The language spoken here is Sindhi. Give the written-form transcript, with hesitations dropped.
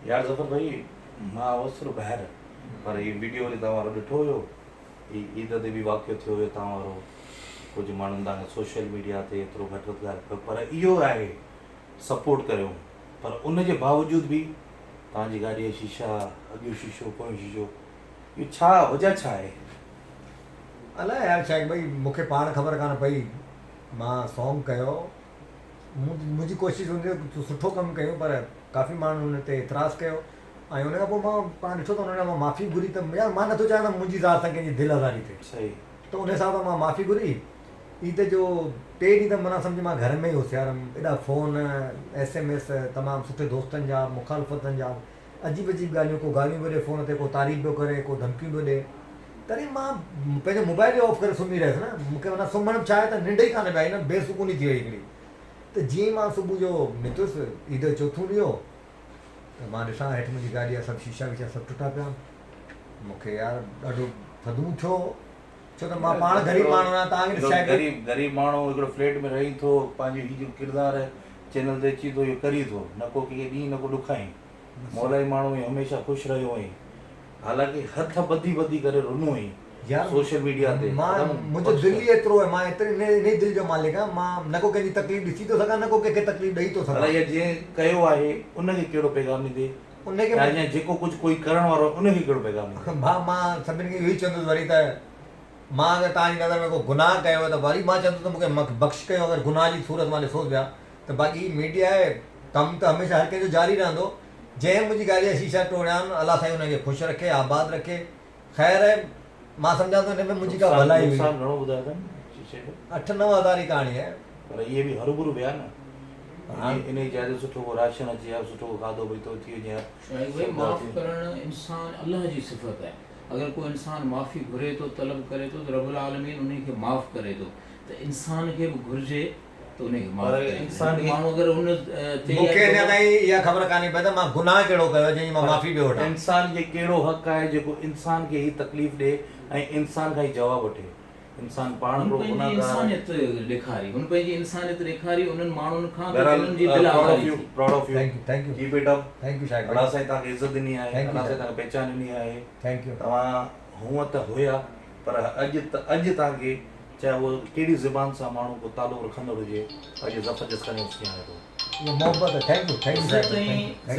يار ظفر ڀائي مان هوس ٿورو ٻاهر پر هي ويڊيو وري توهان وارو ڏٺو هيو هي عيد تي به واقعو ٿيو هيو توهان وارو ڪجهه ماڻهن توهان کي سوشل ميڊيا تي ايترو گهٽ وڌ ڳالهه ڪيو پر اهو آهي سپورٽ ڪريو پر ان جي باوجود به توهان جي گاڏي جا شيشا اڳيون شيشو پويون شيشو اهو ڇا وجه ڇا آهي؟ الائي يار شايد ڀئي مون کي پاڻ خبر ڪانه پئي مان سانگ ڪيو منهنجي ڪوشش هوندي هئي ته سٺو ڪم ڪيون پر ڪافي ماڻهن ان تي اعتراض ڪيو ۽ ان کان پوء مان پاڻ ڏٺو ته انهن کان مان معافي گهري ته يار مان نٿو چاهيان ته منهنجي ذات سان ڪنهن جي دل آزاري ٿئي صحيح. ته ان حساب سان مان معافي گهري عيد جو ٽي ڏينهن ته معنيٰ سمجهه مان گهر ۾ ئي هوس يار ايڏا فون ايس ايم ايس تمام سٺي دوستن جا مخالفتن جا عجيب عجيب ڳالهيون ڪو گاريون پيو ڏي فون تي ڪو تعريف پيو ڪري ڪو ڌمڪيون پيو ڏي تڏهن مان پنهنجو موبائل ئي آف ڪري سمهي رهيس نه مون کي معنيٰ سمهڻ به ڇا آهي ته ننڊ ئي ڪانه پئي آئي نه بي سڪوني ٿي وئي هڪڙي ته جيئن ئي مان صبح جو نڪتس عيد جو چوٿون ڏينهن هو ته مان ڏسان هيٺ منهنجي گاڏي جا سڀ شيشا ويشا سڀ ٽٽا پيا آهن مون کي يار ڏاڍو صدمو ٿيو ڇو ته مان پاڻ غريب ماڻهو آهيان توهان کي ڏسي غريب غريب ماڻهو هڪڙو فليٽ ۾ رهي ٿو پنهنجو هي جو ڪردار چينل تي اچي ٿو اهو ڪري ٿو نه ڪو ڪنهن کي ڏينهن نه ڪو ڏکائين مولائي ماڻهو آهين هميشه خوش رهيو آهين حالانڪه هٿ ٻڌي ٻڌي ڪري رنو آهين يار سوشل ميڊيا تي مان ادم منهنجو بخش دل ڪر. ئي ايترو آهي مان ايتري انهي دل جو مالڪ آهيان مان نه ڪو ڪنهن جي تڪليف ڏسي ٿو سگهان نه ڪو ڪنهن کي تڪليف ڏئي ٿو ڀلا سگهان. اها جنهن ڪيو آهي ان کي ڪهڙو پيغام ڏيندي ان کي يا يا جيڪو ڪجهه ڪوئي ڪرڻ وارو آهي ان کي ڪهڙو پيغام ڏيندي. ڀاء مان سڀني کي اهو ئي چوندس وري ته مان اگر توهان جي نظر ۾ ڪو گناهه ڪيو آهي ته وري مان چوندس ته مون کي بخش ڪيو اگر گناهه جي صورت مان ڏسوس پيا ته باقي هي ميڊيا آهي ڪم ته هميشه هر ڪنهن جو جاري رهندو جنهن منهنجي گاڏي جا شيشا ٽوڙيا آهن الله سائين انهن کي خوش رکي آباد رکي خير آهي مان سمجهان ٿو ان ۾ منهنجي ڪا نقصان ڀلائي هئي. نقصان گهڻو ٻڌايو اٿن شيشي جو؟ اٺ 9000 جي ڪهاڻي آهي. پر اهي به هروڀرو ويا نه انهي جاء تي سٺو ڪو راشن اچي ها سٺو ڪو کاڌو پيتو ٿي وڃي ها شاهد ڀائي معاف ڪرڻ انسان الله جي صفت آهي اگر ڪو انسان معافي گهري ٿو طلب ڪري ٿو ته رب العالمين انهي کي معاف ڪري ٿو ته انسان کي به گهرجي ته انهي کي معاف پر ڪري ڇڏي. انسان هڪ کي ماڻهو اگر ان تي مون کي اڃا اها تائين اها خبر ڪانهي پئي ته مان گناهه ڪهڙو ڪيو آهي جنهن جي مان پر معافي پيو وٺان. انسان کي ڪهڙو حق آهي جيڪو انسان کي هي تڪليف ڏي ۽ انسان کان ئي جواب وٺي. انسان پاڻ هن هڪڙو پنهنجي گنهگار آهي. انسانيت ڏيکاري. هن پنهنجي انسانيت ڏيکاري انهن ماڻهن کان ته بهرحال جنن جي دل پرائوڊ آف آزاري يو ٿي. Proud of you thank you thank you keep it up thank you Shahid الله ڀائي سائين توهان کي عزت ڏني آهي thank you الله شاهد سائين توهان کي پهچان ڏني آهي thank you توهان هونء ته هيا پر اڄ ته اڄ توهان کي چاهي اهو ڪهڙي زبان سان ماڻهو ڪو تعلق رکندڙ هجي اڄ ظفر جسڪاڻي سڃاڻي ٿو. اها محبت آهي thank you thank you عزت شاهد ڀائي ۽ thank you thank you.